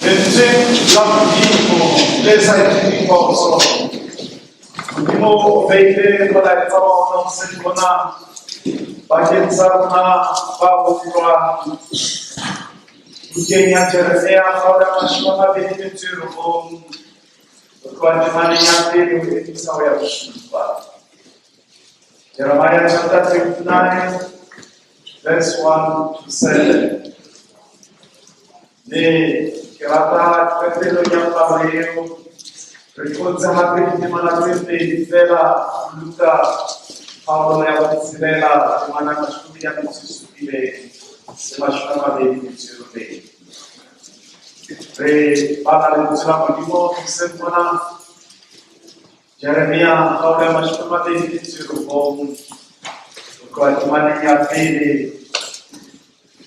Lentsweng la Modimo le sa etseng diphoso, Modimo o beile molaetsa wa ona hoseng hona bakeng sa rona ba utlwang. Bukeng ya Jeremia kgaolo ya 29, ho tloha temaneng ya pele ho emisa ho ya bosupa. Jeremiah chapter 29 verse 1 to 7. Mme ke rata qetellong ya palo eo re qotse hape ditemana tse pedi feela, Luka kgaolo ya botshelela temana 77 le 28. Re bala lentswe la Modimo hoseng mona, Jeremia kgaolo ya 29, ho tloha temaneng ya pele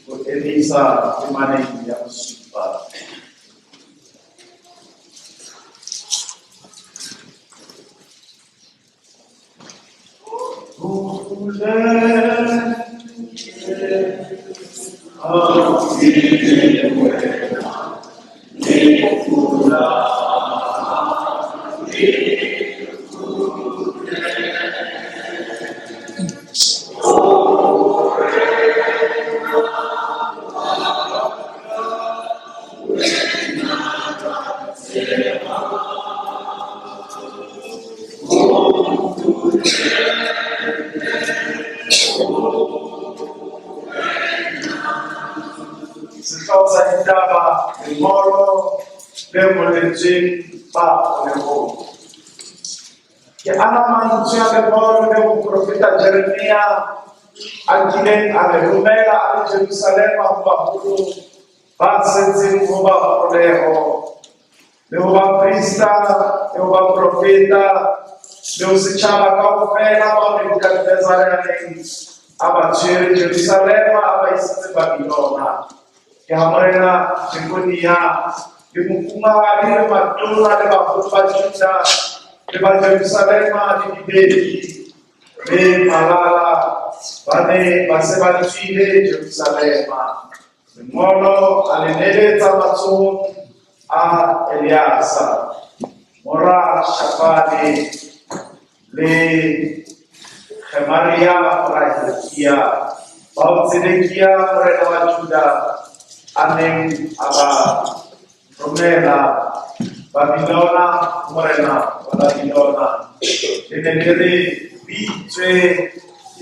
ho emisa temaneng ya bosupa. Sehlooho sa ditaba, lengolo le ngoletsweng ba kgolehong. Ke ana mantswe a lengolo leo moprofeta Jeremia a kileng a le romela a le Jerusalema ho baholo ba setseng ho ba kgoleho, le ho baprista, le ho baprofeta, le ho setjhaba kaofela bao Nebukadnezare a neng a ba tshwere Jerusalema a ba isitse Babilona. Ke ha morena Jekonia le mofumahadi le matona le baholo ba Juda le ba Jerusalema le dibeki le malala ba ne ba se ba tswile Jerusalema. Lengolo a le neletsa matsohong a Eleasa mora Shafane le Gemaria mora Hilkia, bao Tsedekia morena wa Juda a neng a ba romela Babilona, morena wa Babilona. Le ne le re, Ho itswe ke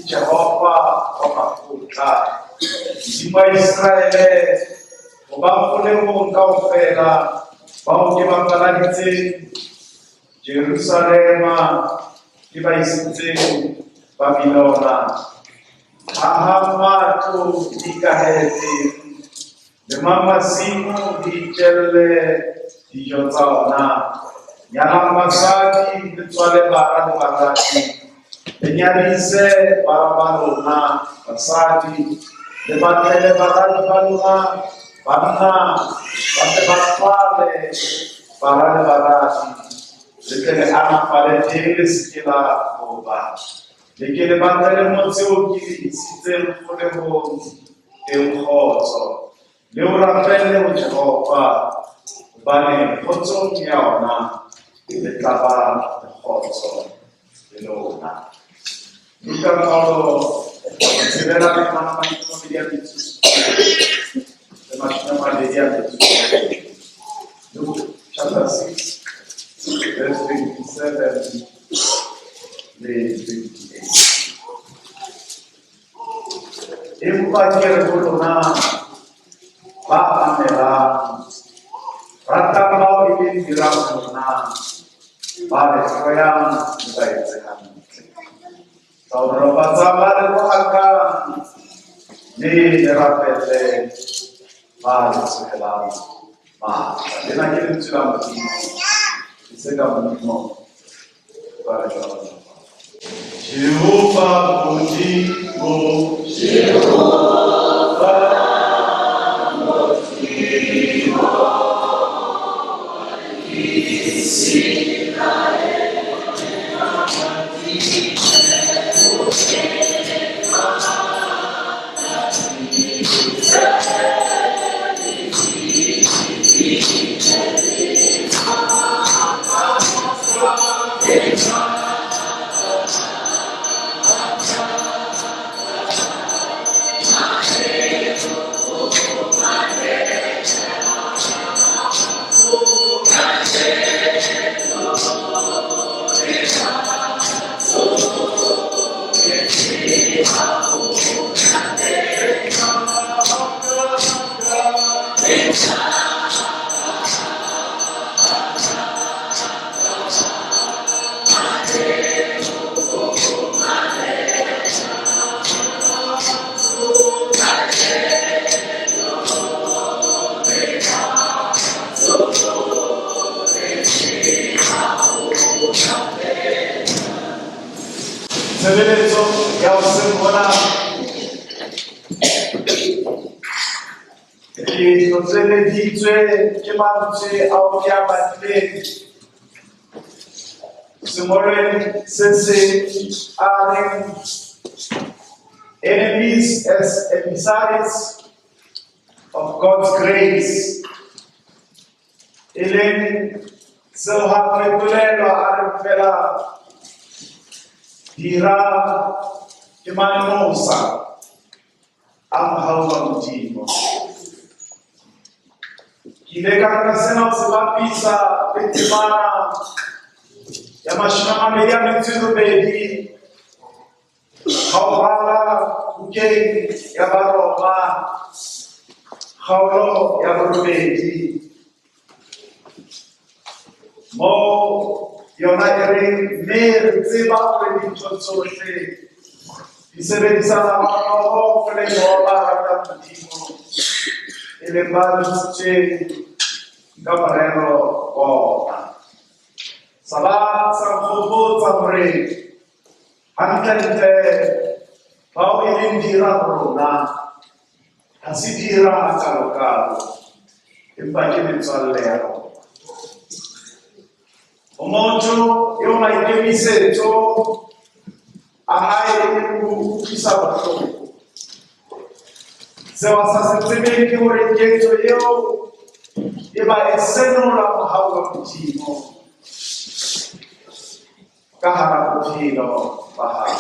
Jehova wa makgotla, Modimo wa Iseraele, ho ba kgolehong kaofela bao ke ba faladitseng Jerusalema ke ba isitseng Babilona. Hahang matlo le ikahele teng, lemang masimo le itjelle dijo tsa ona. Nyalang basadi le tswale bara le baradi, le nyadise bara ba lona basadi, le batlele baradi ba lona banna, ba tle ba tswale bara le baradi, le tle le anafale teng, le se ke la roba. Le ke le batlele motse oo ke le isitseng kgolehong teng kgotso, le o rapelle ho Jehova, hobane kgotsong ya ona le tla ba le kgotso le lona. Luka kgaolo tshelela temana 27 le 27. Luke chapter 6 verse 27 le 28. Empa ke re ho lona ba mamelang, ratang bao e leng dira ho lona, ba le hloyang le ba etse hantle. Hlohonolofatsang ba le rohakang, mme le rapelle ba le tsohelang matla. Lena ke lentswe la Modimo, ke se ka Modimo ba re hlohonolofatsa. Jehova Modimo, Jehova Modimo, Tshebeletso ya hoseng hona ke tlotleleditswe ke mantswe ao ke a badileng sengolweng se seng a reng Enemies as Emissaries of God's Grace, e leng seo ha fetolelwa a re fela dira ke manqosa a mohau wa Modimo. Ke ile ka nka sena ho se bapisa le temana ya 28 ha o bala bukeng ya Baroma kgaolo ya 8, mo yona e reng mme re tseba hore dintho tsohle di sebedisana hammoho molemo wa ba ratang Modimo, e leng ba bitsitsweng ka morero wa ona. Sa ba sa nkgopotsa hore hantlentle bao e leng dira ho rona ha se dira hakalokalo, empa ke metswalle ya rona. Ho motho eo maikemisetso a hae e leng ho utlwisa bohloko, seo a sa se tsebeng ke hore ketso eo e ba e senola mohau wa Modimo ka hara bophelo ba hae.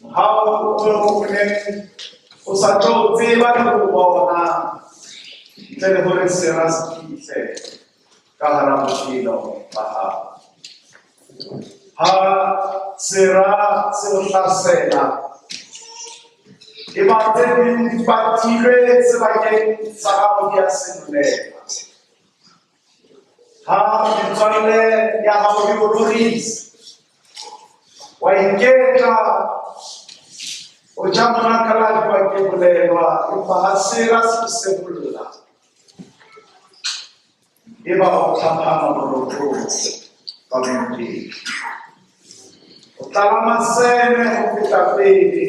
Mohau o neng o sa tlo tseba le ho bona ntle le hore sera se fihle ka hara bophelo ba hao. Ha sera se o hlasela, e ba tse ding di patilwe sebakeng sa hao di a senoleha. Ha metswalle ya hao e o rorisa, wa iketla, o ja monakaladi wa ke bolelwa, empa ha sera se o sebolla, e ba o tlhaphama borothong ba boiketlo. O tlala masene ho feta pele.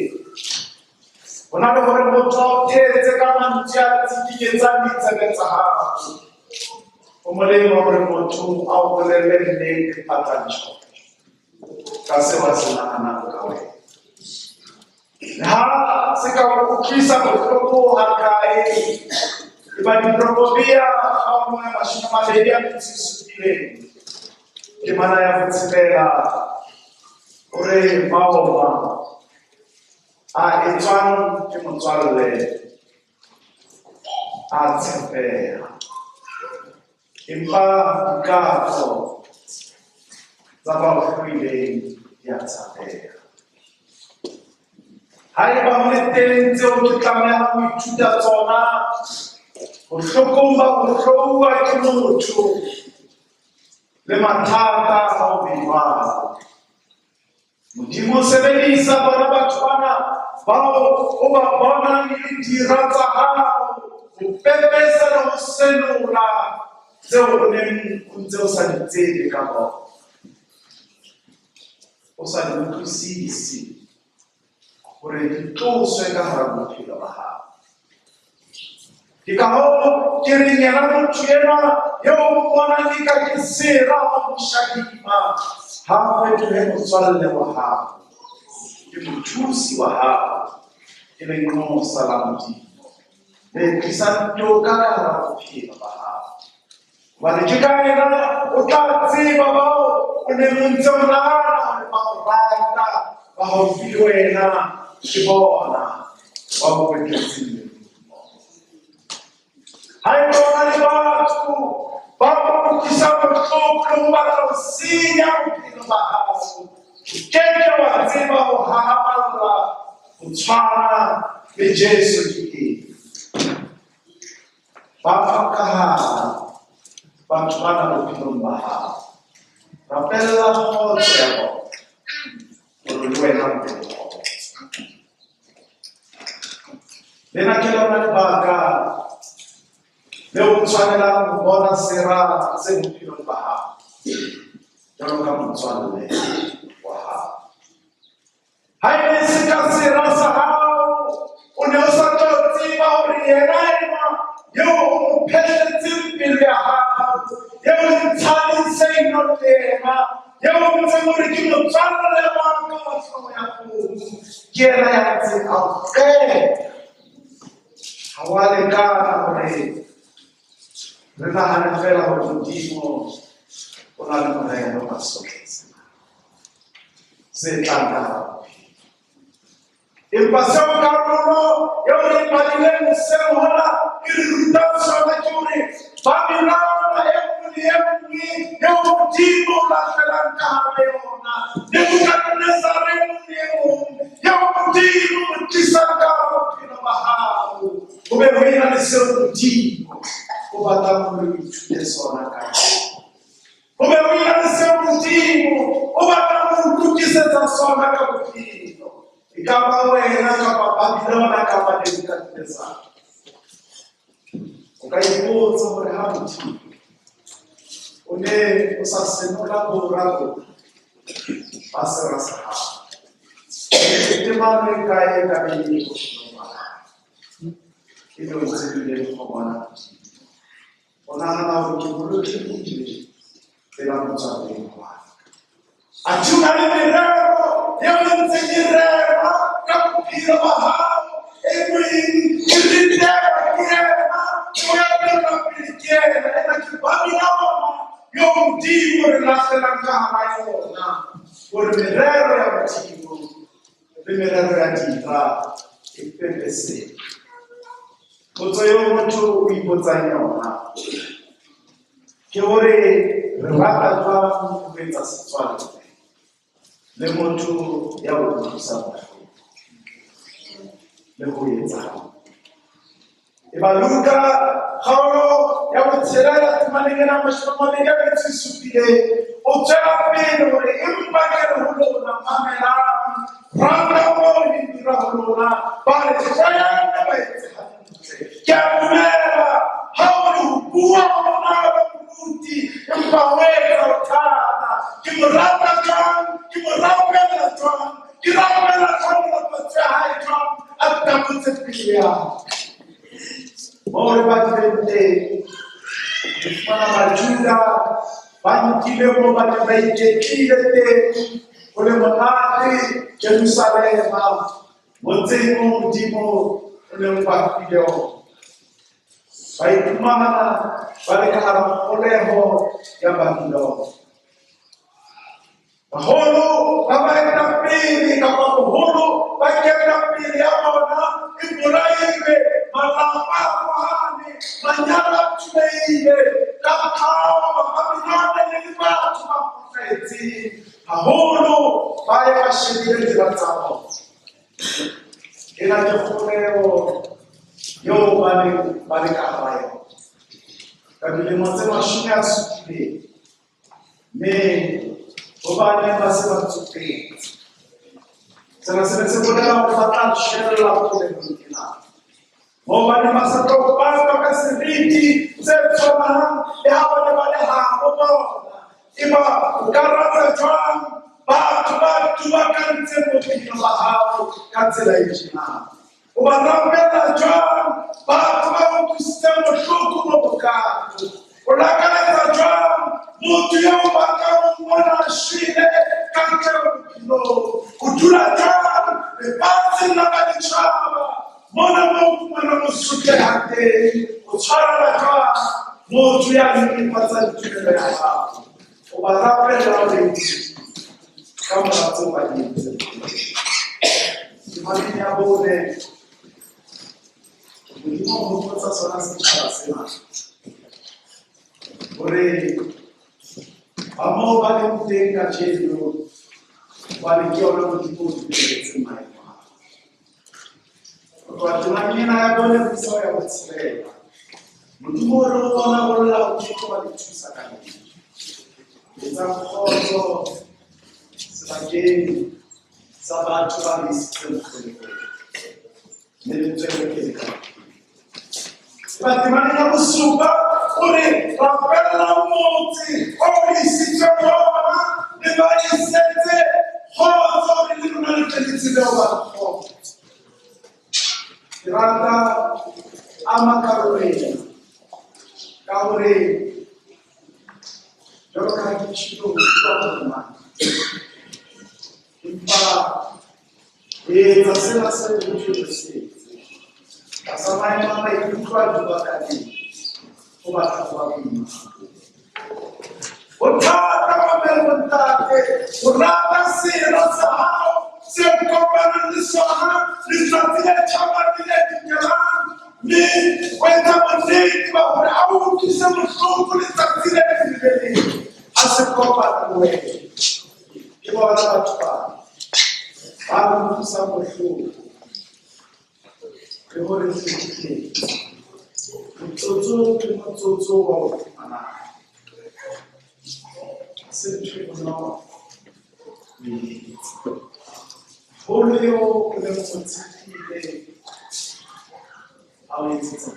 Ho na le hore motho a o thetse ka mantswe a tsikinyetsang ditsebe tsa hao. Ho molemo hore motho a o bolelle nnete phatlantjho ka seo a se nahanang ka wena. Le ha se ka o utlwisa bohloko hakae, e ba diprokovia kgaolo ya 27, temana ya 6, o re maoma a etswang ke motswalle a tshepeha, empa dikatso tsa ba o hloileng di a tshabeha. Haeba ho le teng tseo ke tlamehang ho ithuta tsona bohlokong ba ho hlouwa ke motho le mathata a ho be jwalo, Modimo o sebedisa bona batho bana bao o ba bonang e le dira tsa hao ho pepesa le ho senola tseo o neng o ntse o sa di tsebe ka bona, o sa di utlwisise hore di tloswe ka hara bophelo ba hao. Ke ka hoo ke reng yena motho enwa eo o mmonang eka ke sera wa mo shadima, ha a fetohe motswalle wa hao, ke mothusi wa hao, ke lenqosa la Modimo le tlisang toka ka hara bophelo ba hao. Hobane ke ka yena o tla tseba bao o neng o ntse o nahana hore ba o rata, ba haufi le wena, ke bona ba o kwetletseng lerumo. Haeba o na le batho ba o utlwisang bohloko le ho batla ho senya bophelo ba hao, o ke ke wa tseba ho hahamalla ho tshwana le Jesu ke eng. Ba hlokahala batho bana bophelong ba hao. Rapella kgotso ya bona hore le wena o be le kgotso. Lena ke lona lebaka leo o tshwanelang ho bona sera se bophelong ba hao jwalo ka motswalle wa hao. Ha e ne se ka sera sa hao, o ne o sa tlo tseba hore yena enwa eo o mo phehletseng pelo ya hao, eo o ntshaneng se ino le yena, eo o ntseng o re ke motswalle wa ka wa hlooho ya kgomo, ke yena ya ntseng a o qeta. Ha wa lekana hore re nahane feela hore Modimo o na le morero ka sohle sena se tlang ka hara bophelo. Empa seo karolo eo re e badileng hoseng hona e re rutang sona ke hore Babilona e nngwe le e nngwe eo Modimo o lahlelang ka hara yona, Nebukadnezare e mong le e mong eo Modimo o tlisang ka hara bophelo ba hao, ho be ho ena le seo Modimo o batlang hore o ithute sona ka yona. Ho be ho ena le seo Modimo o batlang ho o lokisetsa sona ka bophelo. E ka ba wena kapa Babilona kapa Nebukadnezare. O ka ipotsa hore ha Modimo o ne o sa senola bora bona ba sera sa hao, temane e kae e ka be e le bophelong ba hao, ebe o tsebile go bona Modimo. O nahana hore ke bolokehile pela motswalle wa ka. Athe o na le merero eo e ntseng e rerwa ka bophelo ba hao, e beng e ritelwa ke yena, o etellwa pele ke yena. Ena ke Babilona eo Modimo re lahlelang ka hara yona, hore merero ya Modimo le merero ya dira e pepeseke. Potso eo motho o ipotsang yona ke hore re rata jwang ho etsa setswalle le motho ya o utlwisang bohloko le ho etsang. Eba Luka kgaolo ya botshelela temaneng ena mashome a mabedi a metso e supileng o tswela pele hore empa ke re ho lona mamelang rata moo le dira ho lona ba re hloyang le ba etse hantle. Ke a dumela ha o re ho bua ho bonolo moruti empa ho etsa ho thata. Ke mo rata jwang? Ke mo rapela jwang? Ke rapela jwang matsatsi a hae jwang a tabotse pelo ya ka? Moo re badileng teng, re fumana Bajuda ba nkile moo ba neng ba iketlile teng ho le monate Jerusalema, motseng o Modimo o neng o ba file ona. Ba iphumana ba le ka hara kgoleho ya Babilona. Baholo ba baetapele kapa boholo ba ketapele ya bona e bolailwe, malapa a arohane, manyalo a thubehile ka kgaoba, Babilona e le batho ba kgohlahetseng haholo, ba ye ba shebile dira tsa bona. Ena ke kgoleho eo ba neng ba le ka hara yona ka dilemo tse 70. Mme hobane ba se ba tsofetse, sena se ne se bolela hore ba tla shwella kgolehong ena. Moo ba ne ba sa tlo patwa ka seriti se tshwanang le ha ba ne ba le habo bona. Eba o ka rata jwang batho ba tubakantseng bophelo ba hao ka tsela e tjena? O ba rapella jwang batho ba utlwisitseng bohloko bo bokalo? O lakaletsa jwang motho eo o batlang ho mmona a shwele ka ntle ho bophelong? O dula jwang lefatsheng la baditjhaba mona moo o fumanang o sotleha teng? O tshwarela jwang motho ya nyenyefatsang tumelo ya hao? O ba rapella hore ka mora tseo ba di entseng. Temaneng ya bone, Modimo o hopotsa sona setjhaba sena hore ba moo ba leng teng kajeno hobane ke yona Modimo o dumelletseng maemo a. Ho tloha temaneng ena ya bone ho isa ho ya botshelela, Modimo o re ho bona bolla o ke ke wa le thusa ka letho. Etsang kgotso sebakeng sa batho ba le isitseng kgolehong, mme le tswele pele ka bophelo. Eba temaneng ya bosupa o re rapella motse o le isitsweng ho ona, le ba isetse Kgotso hore le lona le tle le tsebe ho ba le kgotso. Ke rata ama karolo ena ka hore jwalo ka ha ke tjhilo ho utlwa hore mang empa ho etsa sena se ho thwe re se etse tlasa maemo a maikutlo a dubakaneng ho batla ho ba boima. Ho thata bo mme le bontate ho rata sera sa hao se kopanang le sona letsatsi le tjhabang le le dikelang, mme o etsa bonnete ba hore ha o utlwise bohloko letsatsi le leng le le leng ha se kopana le wena. Ke bona batho ba ba re utlwisang bohloko le hore hlekefetsa motsotso le motsotso wa o fumanang. Ha se ntho e bonolo ho e etsa. Holo eo o neng o tshepile a o etsetsa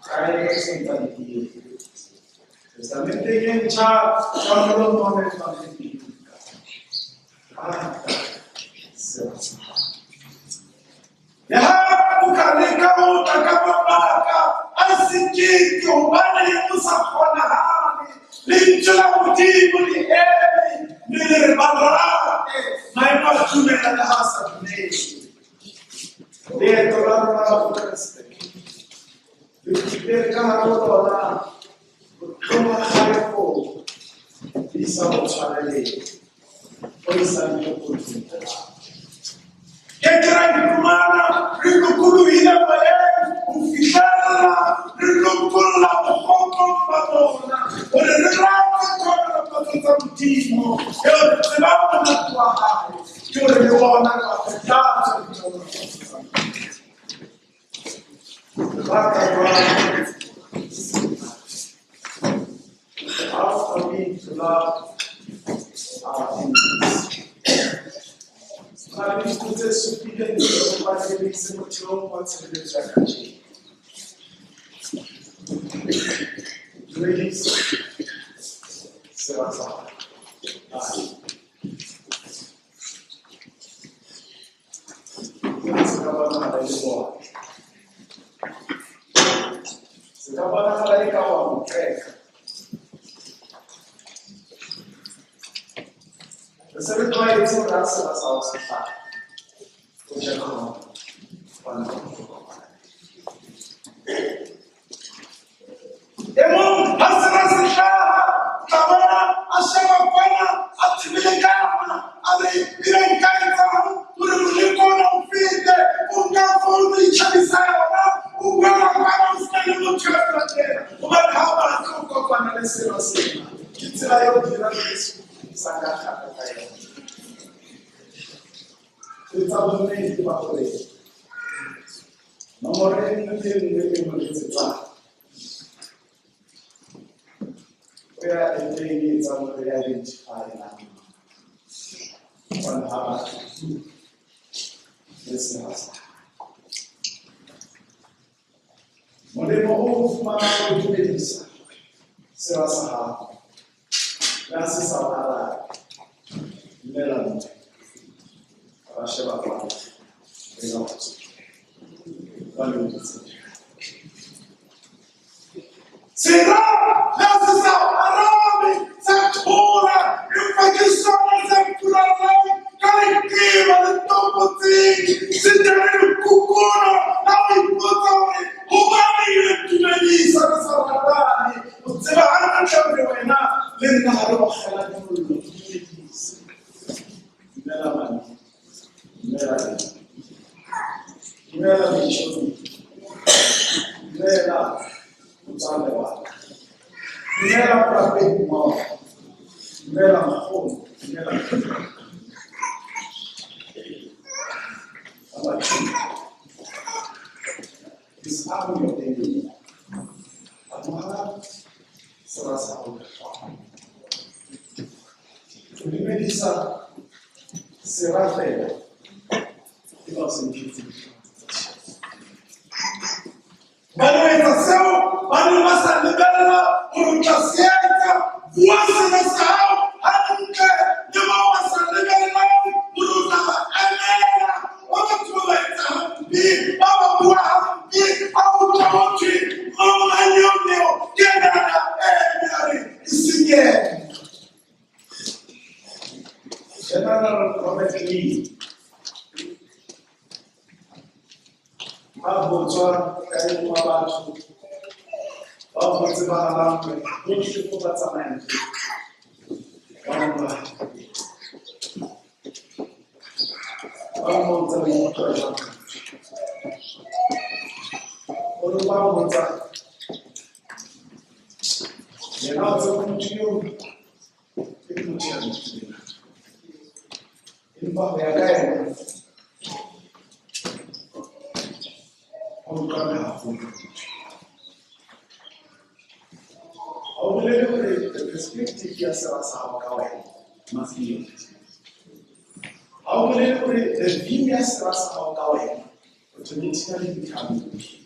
kae e santsane ke eo. Testamenteng e ntjha karolong none tshwanetse rata sera sa hao. Le ha o ka leka ho tla ka mabaka a sekete hobaneng o sa kgonahale, lentswe la Modimo le eme mme le re ba rate maemo a dumela le ha a sa dumele. Leeto la rona la Bokreste le tlile ka hare ho lona ho tloha kgalefong ho isa ho tshwareleng ho isang tokollong. Ke ke ra iphumana re lokolohile moyeng ho fihlella re lokolla bokgopong ba bona hore re rate tlhohonolofatso tsa Modimo eo re tsebang monate wa hae ke hore le bona re ba fe tatso ditlhohonolofatso tsa Modimo. Re rata jwang How are we to love our enemies? Ho na le dinku tse supileng tse kopaneng se motheong wa tshebeletso ya kajeno. Dumedisa sera sa hao. Bye. Se ka bonahala e le bona. Se ka bonahala e ka wa mo qeka. Re se re tlwaetse hore ha sera sa hao se hlaha, o ja khona, hobane ha o tlo kopana. E mong ha sera se hlaha, o tla bona a sheba kwana, a thibile kana, a re ebe nka etsang hore moleko ona o fete? O nka founu, o itjhabisa yona, o buela kwana, o sena le motho ya tla hobane ha o batle ho kopana le sera sena. Ke tsela eo dira Jesu sa ka hlaka ka yona. Etsa bonnete ba hore nomoro e nngwe le e nngwe e mo letsetsang o ya app-eng e etsang hore e identify na hobane ha batle le sera sa hae. Molemo o o fumanang ho dumedisa sera sa hao le ha se sa o arabe. Dumela mme. Ba sheba kwana. Re ka kgotso. Jwale o dutse. Sera le ha se sa o arabe, sa thola, empa ke sona se furallang ka leqeba le topotseng, se jere lekukuna la ho ipotsa hore hobaneng re ntumedisa re sa ratane. O tseba hantle hore wena le nna ha re bakgela mollo. Ntumedise. Dumela mane. Dumela teng. Dumela metjhoni. Dumela motswalle wa ka. Dumela morapedi mmoho. Dumela nkgono. Dumela nkgono. Number two. Disarm your enemy. Amohela sera sa hao ka hlooho. Ho dumedisa sera feela ke ba o se nketse Ba ne ba etsa seo ba neng ba sa lebella hore o tla se etsa. Bua sera sa hao hantle le Bao ho tsebahalang hore hohle ko ba tsamayang teng, ba utlwa ba mmotsa o ikutlwa jwang ka motho. O re ba mmotsa yena o tseba motho eo ke motho ya lokileng. Empa ho ya ka yena o utlwana haholo le motho. Ha o bolele hore the perspective ya sera sa hao ka wena must be your perspective. Ha o bolele hore the view ya sera sa hao ka wena automatically become your view.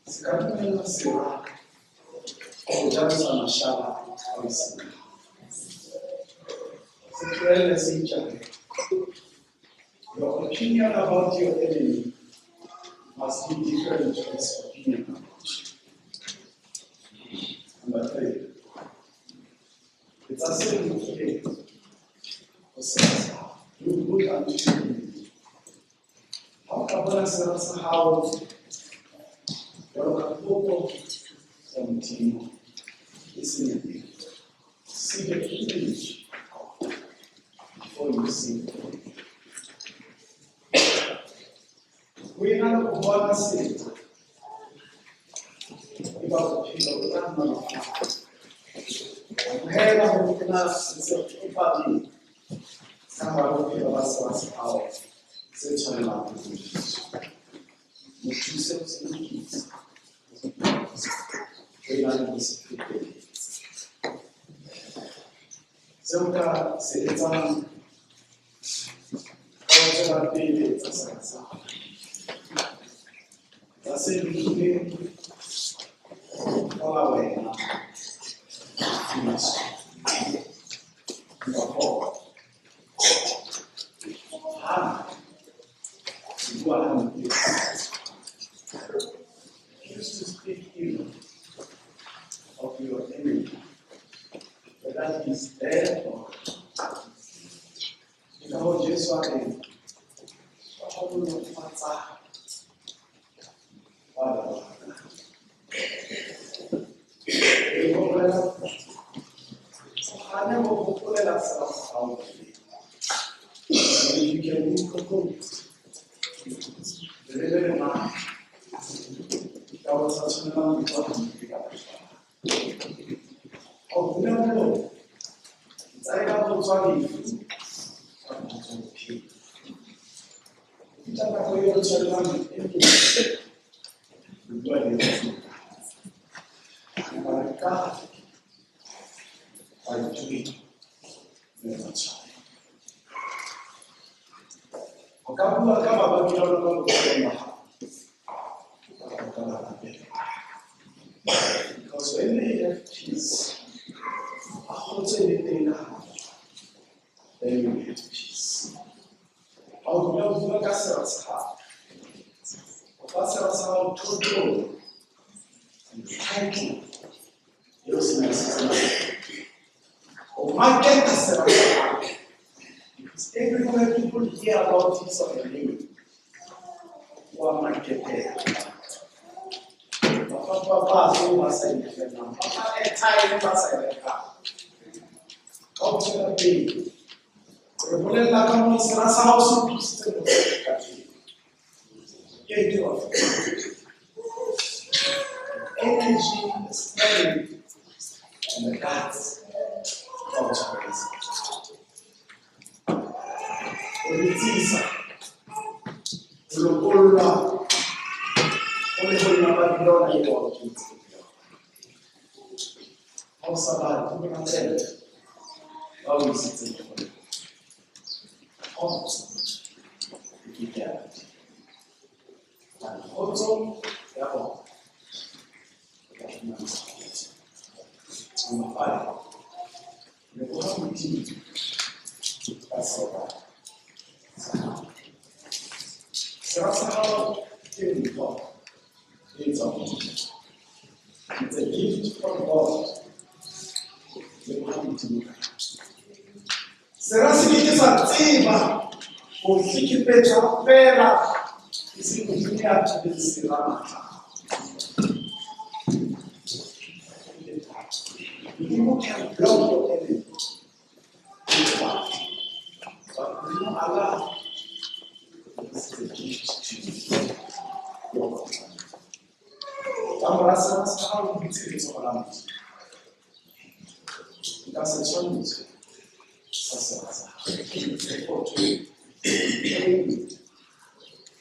Se ka dumella sera ho jarisa mashala a o seng. Se tlohelle se itjare. Your opinion about your enemy must be different to his opinion about you. Number 3. Etsa se lokileng ho sera sa hao. Do good unto your enemy. Ha o ka bona sera sa hao jwalo ka popo ya Modimo e seng ya pele. See the image of God before you see the enemy. Ho ena le ho bona sera, eba bophelo bo tla nolofala. Amohela hore ho na le sefofane ka hara bophelo ba sera sa hao se tshwanelang ho lokiswa. Mo thuse ho se lokisa. Ho ena le ho se feteletsa. Seo o ka se etsang ka ho tswela pele etsa sera sa hao. Etsa se lokileng, hola wena. Jesu. Number 4. Hana. Ho bua hampe. Refuse to speak ill of your enemy, whether he is dead or alive. Ke ka hoo Jesu a reng, hlohonolofatsa ba ba ratang. E ho bolela o hane ho hopolela sera sa hao pele. If you can be composed, le le matla. Ka ho sa tshwanelang ho utlwa hampe ka batho ba bang. Ha o bula molomo, tsa eka ho tswa lefu kapa ho tswa bophelo. Ho fihla nako eo re tshwanelang e meng, re bua le batho. Empa re qala by doing le ba tshwane. O ka bua ka Bababilona ba bophelong ba hao, kapa o ka ba rapela. Because when they have peace, ha kgotso e le teng ka hare, then you will have peace. Ha o dula o bua ka sera sa hao, o fa sera sa hao thoto and title eo se nang se tsebang. O marketa sera sa hao. Because everywhere people hear about his or her name, wa marketeha. Ba fa papatso ba sa e lefellang, ba fa airtime ba sa e rekang. Ka ho tswela pele, re bolella ka moo sera sa hao se utlwisitse bohloko ka teng. Ke ke wa energy, the strength, and the guts tsa ho tshwara sera. Ho letsisa, ho lokollwa, ho lehong la Babilona e wa o kentseng ho yona. Ha o sa batle ho rapela, ba o isitseng kgolehong. Kgotso e ke ke ya ba teng. Hobane kgotso ya bona e ka fumana kgotso. Number 5. Leboha Modimo ka sera sa hao. Sera sa hao ke mpho e tswang ho Modimo. It's a gift from God. Leboha Modimo ka yona. Sera se ke ke sa tseba ho hlekefetsa feela E seng Modimo ya thibeng sera matla. Modimo can block your enemy with what? But Modimo Allah is the gift to you. Your God. Ka mora sena sa hao o dutse letsoho la Modimo. Nka setshwantsho sa sera sa hao.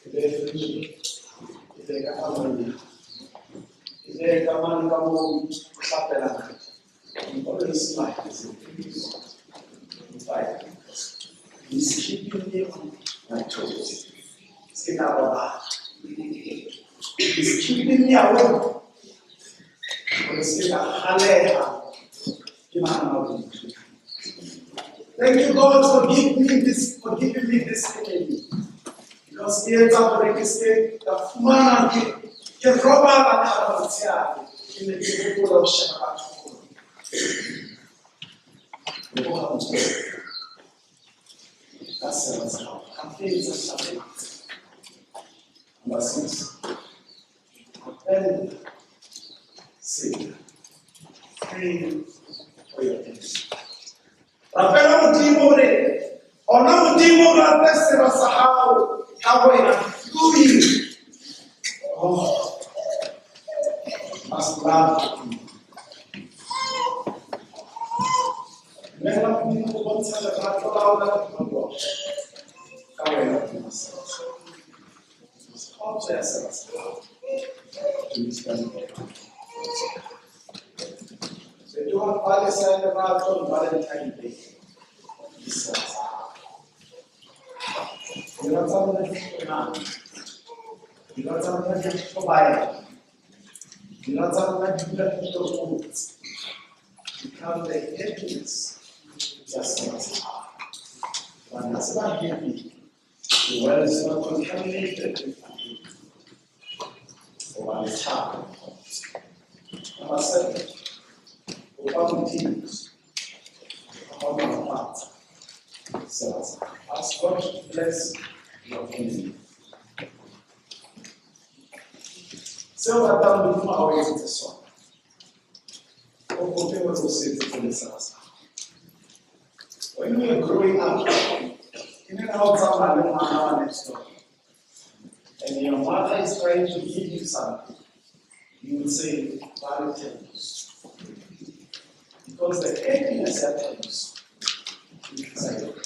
E be fridge, e be ka kamoreng, e be ka mane ka moo o hlapelang. You always smile. He's keeping me on my toes. Se ka robala. He's keeping me awake. Hore se ka kgaleha ke nahana hore. Thank you, God, for giving me this enemy. Because ke etsa hore ke se ka fumana ke robala ka hara motshehare. Ke ne ke hopola ho sheba ka thoko. Leboha Modimo. Ka sera sa hao. Kgafetsa, kgafetsa. Number 6. Rapella sera. Pray for your enemy. Rapela Modimo hore ona Modimo rate sera sa hao ka wena through you. Oh, must love you. Dumela Modimo go bontsha lerato la ona le ka wena hodima sera sa hao. Kgotso ya sera sa hao. Fetoha palesa ya lerato le Valentine Day. Ke sera sa hao. Dira tsa rona di hloname. Dira tsa rona di hlobaela. Dira tsa rona di dula di tlokotsi. Become the happiness ya sera sa hao. Hobane ha se ba happy, the world is not contaminated with unhappy. Hobane thabo. Number 7. Kopa Modimo. Kopa Modimo. Sera sa hao. Ask God to bless your enemy. Seo ratang Modimo a o etsetse sona, o kope hore o se etsetse le sera sa hao. When we were growing up, e ne re ha o tsamaya le ngwana wa next door, and your mother is trying to give you something, you would say, Ba re thabiso. Because the happiness ya thabiso e tlisa yona.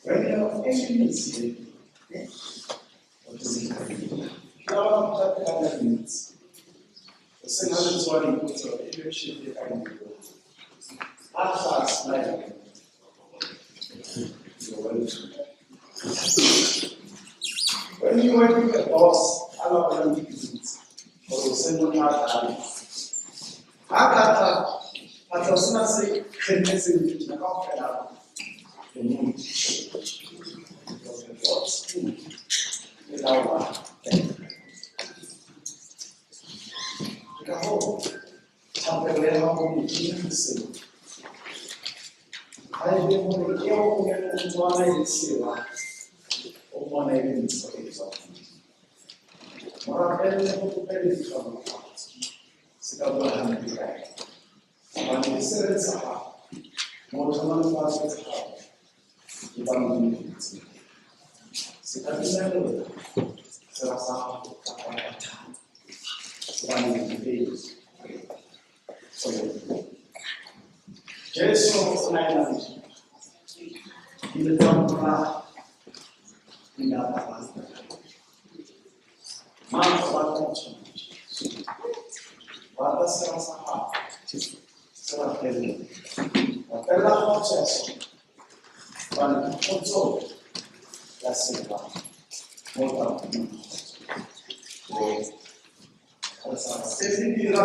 When your enemy is happy, what is it? Ke a bona motho a phelang ka dintsi. O seng ha le tsoha dipotso, e be tjhelete ka eng? A tla smile. You're well too. When you work with a boss, a laolang dipitse, hore o seng motho a tla. Ha ka tla, a tla o sena se kgennetseng ditjena kaofela. The mood. Because the boss mood e laola. Ka hoo, thapelo ya hao ho Modimo hoseng, ha e be hore eo o neng o mmona e le sera, o mmona e le ntho e tswang ho Modimo. Mo rapelle, mo kopele ditlhohonolofatso. Se ka bua hampe ka yena. Hobane ke sereng sa hao, motho wa lefatshe tsa hao, ke ba Modimo ditsela. Se ka dumella sera sa hao kapa ya thata. Hobane ke pele. Jesu o na ena le dibe. Dibe tsa mmolaya, di ne a bala. Mang o batla ho tshwana le Jesu? Rata sera sa hao, se rapelle. Rapella kgotso ya sona. Hobane ke kgotso ya sera mo tla Modimo kgotso. Se se dira.